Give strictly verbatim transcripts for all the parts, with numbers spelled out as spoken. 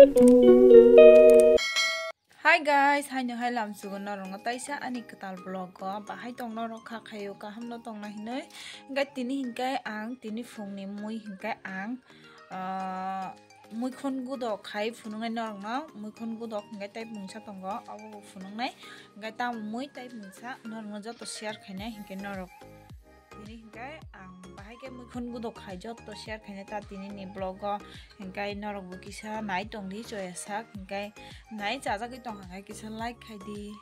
Hi guys, haino hai lamsugo norokno taisa ani kwtal vlog o bahai tong norok kha khaio kaham no tongna hinwi. Hinkhe tini hinkhe ang tini phungni mui hinkhe ang, ah, muikhon gudok khai phunuknai norokno, muikhon gudok hinkhe tei mungsa tongo obo bo phunuknai. Hinkhe tamo mui tei mungsa norokno joto share khainai hinkhe norok. Tini hinkhe ang bahai khe muikhon gudok khai joto share khainai ta tini ni vlog o, hinkhe norok bo kisa nai tongdi choya sak, hinkhe nai chajagwi tongkha khe kisa like khaidi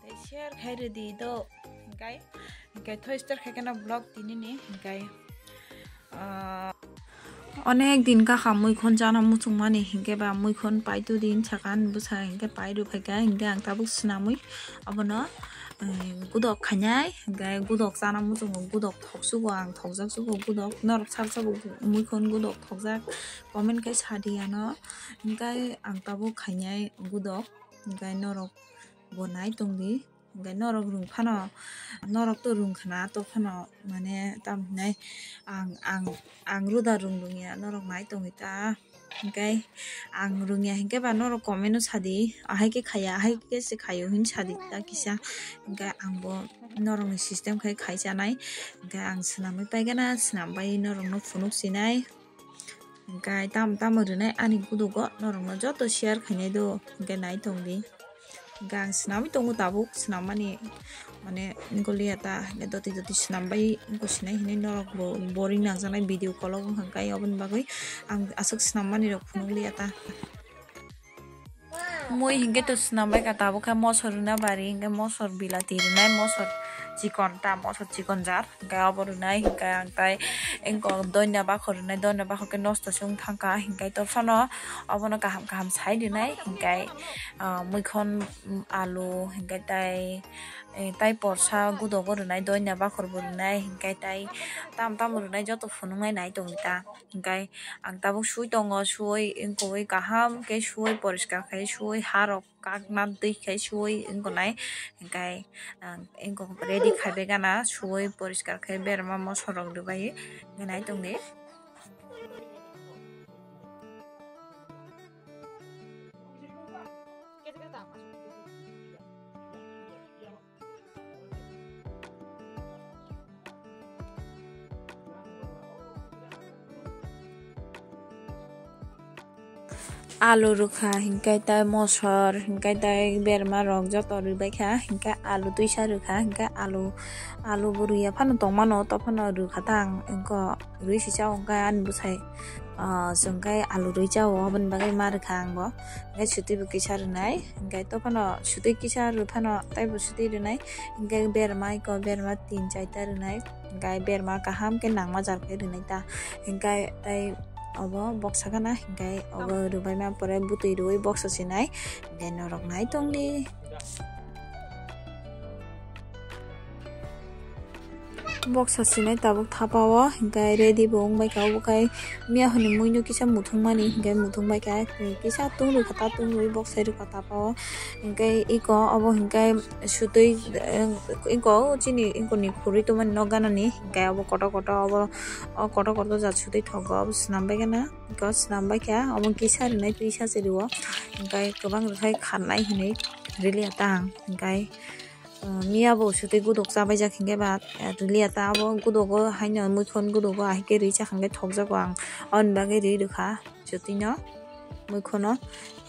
tei share khai rwdi do, hinkhe, hinkhe thoi start khai kheno vlog tini ni, hinkhe, ah, onek din kakha muikhon chana muchungmani hinkhe ba muikhon paitu din sakan bwsa hinkhe pai rw phaikha hinkhe ang tabuk swnamwi abono, eh, gudok khainai hinkhe gudok chana muchungo gudok thoksugo ang thokjaksugo gudok norok salsabo muikhon gudok thokjak comment khe sadi ano hinkhe ang tabuk khainai gudok hinkhe norok bo nai tongdi. Hinkhe norok rung phano, norok to rung khna to phano, mane, tamo hinai ang, ang, ang ruda rung rung ya, norok nai tongwi ta. Hinkhe ang rung ya hinkhe ba norok comment o sadi, ahai khe khaya, ahai khe se khayo hin sadi ta kisa. Hinkhe ang bo norok ni system khai khai chanai. Hinkhe ang swnamwi paigana, swnam bai norok no phunuk sinai. Hinkhe tamo tamo rwnai ani gudogo norokno joto share khainai do, hinkhe nai tongdi. Hinkhe ang swnamwi tongo tabuk, swnammani mane wngkoliya ta, hinkhe doti doti swnambai wngkha sinai hinwi norok bo boring nangjaknai video kolok wngkha hinkhe aboni bagwi ang aswk swnammanirok phunukliya ta. Mui hinkhe to swnambai kha tabuk khe mosor rwna bari hinkhe mosor bilati rwnai mosor chikon ta mosor chikon jar hinkhe obo rwnai hinkhe ang tai engko doina bakhor rwnai doina bakhor khe nosto se wng thangkha hinkhe to phano obono kaham kaham sai rwnai hinkhe, ah, muikhon, mm, alu hinkhe tai, eh, tai porsa gudogo rwnai doina bakhor bo rwnai hinkhe tai tam tamo rwnai joto phunuknai nai tongdi ta hinkhe. Ang tabuk sui tongo, sui wngkha kaham khe sui poriskar khai sui harok kakna twi khai sui wngkha nai, hinkhe ang wngkha ready khai bai gana sui poriskar khai berma mosorok rwbai wngkha nai tongdi. Alu rwkha hinkhe tai mosor hinkhe tai berma rok joto rwbaikha hinkhe alu twisa rwkha hinkhe alu alu bo rwya phano tongmano to phano rwkha ta ang wngkha rwi si chao hinkhe ani bwsai. Ah, chwng khe alu rwi chao, aboni bagwi ma rwkha ang bo. Hinkhe sutwi bo kisa rwnai, hinkhe to phano sutwi kisa rw phano tei bo sutwi rwnai. Hinkhe berma iko berma tin chaita rwnai, hinkhe berma kaham khe nangma jar khe rwnai ta. Hinkhe tei obo boksa gana, hinkhe obo rwbaima pore bwtwi rwi boksa sinai, hinkhe norok nai tongdi. Boksa sinai tabuk thapa o, hinkhe ready bo wngbai kha, obo khai miya hwnwi muino kisa muthungmani, hinkhe muthungbai kha, kisa tung rwkha ta, tung rwi boksa rwkha thapa o, hinkhe iko obo hinkhe sutwi, eh, iko chini iko ni khurui tongmani nok ganani, hinkhe obo kotor kotor obo, o kotor kotor jat sutwi thogo, obo swnam bai gana, iko swnam bai kha, omo kisa rwnai twisa se rwo, hinkhe kwbang rwkhai kharnai hinwi rwliya ta ang, hinkhe. Uh, miya bo sutwi gudok chabaijak hinkhe ba, uh, rwliya ta abo gudogo haino muikhon gudogo ahai khe rwi chakha hinkhe thokjago ang. Aboni bagwi rwi rwkha sutwino muikhono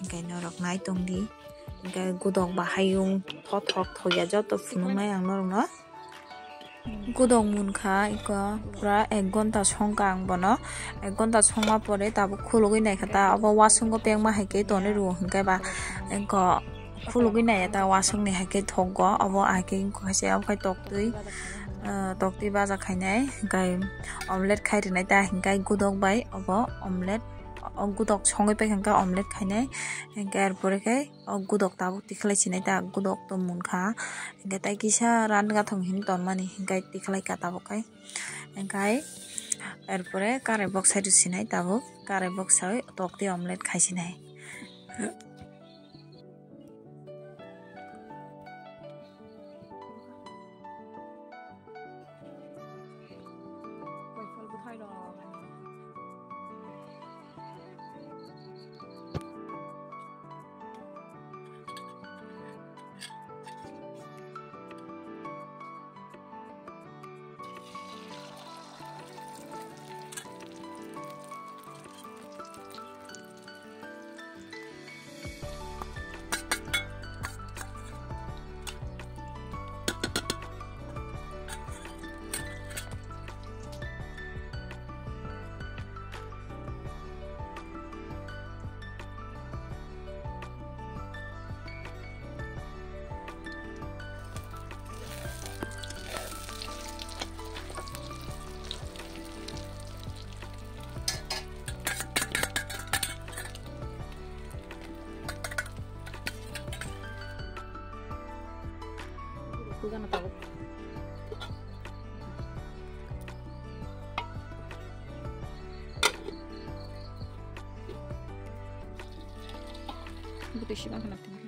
hinkhe norok nai tongdi hinkhe gudok bahai wng thothok thoya joto phunuknai ang norokno. Gudok munkha iko pura ek gonta songkha ang bono, ek gonta songma pore tabuk khulugwi naikha ta abo wasungo pengma hai khe tonwi rwo hinkhe ba iko. Khulugwi naiya ta wasung ni hai khe thokgo, obo hai khe wngkha se obo khai toktwi, ah, toktwi baja khainai, hinkhe omelet khai rwnai ta, hinkhe gudok bai obo omelet, o gudok songwi paikha hinkhe omelet khainai, hinkhe er pore khe o gudok tabuk tikhlai sinai ta, gudok to munkha, hinkhe tai kisa ran gathong hin tonmani, hinkhe tikhlai ka tabuk khai, hinkhe er pore karai boksai rw sinai tabuk, karai boksawi toktwi omelet khai sinai. Bwtwi sibang khna tongkha.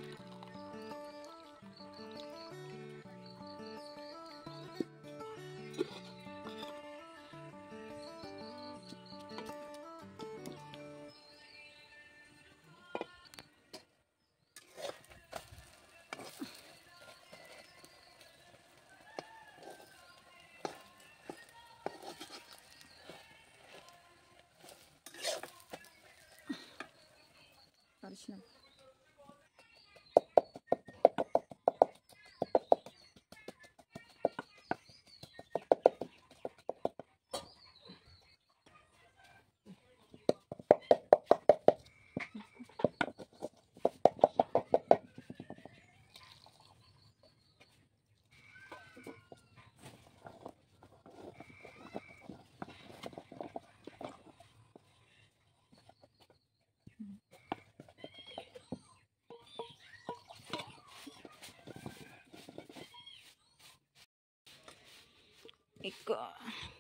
Eko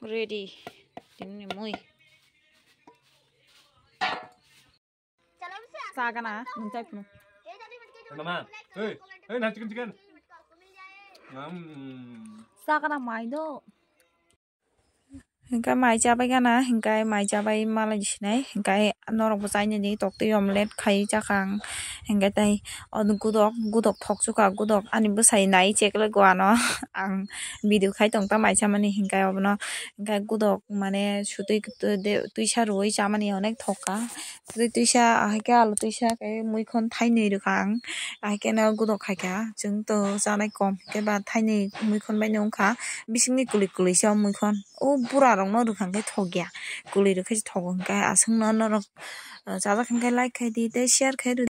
ready. Tini mui. Sagana, nung chai phunu. Mama, hey, hey, na chicken, chicken. Sagana mai do. Hingke mai chabai gana, hingke mai chabai malai sinai, hingke norok bo chainani toktwi omelette khai chakang, hingke tei o gudok, gudok thok chukha, gudok ani bwsai nai chekle go ano, ang video khai tong ta mai chamani hingke obono, hingke gudok mane sutwi twisa rwui chamani onek thok kha, tei twisa ahai khe alu twisa khe muikhon thainwi rwkha ang, ahai khe no gudok khai kha, chwng to chanai kom hingke ba thainwi muikhon bai no wngkha, bisingni kwlwi kwlwi se o muikhon. O bura rok no rwkha khe thok ya, kwlwi rok khe se thogo, hwnkhe aswk no norok, ah, chajak hwnkhe like khai di tei share khai rw di.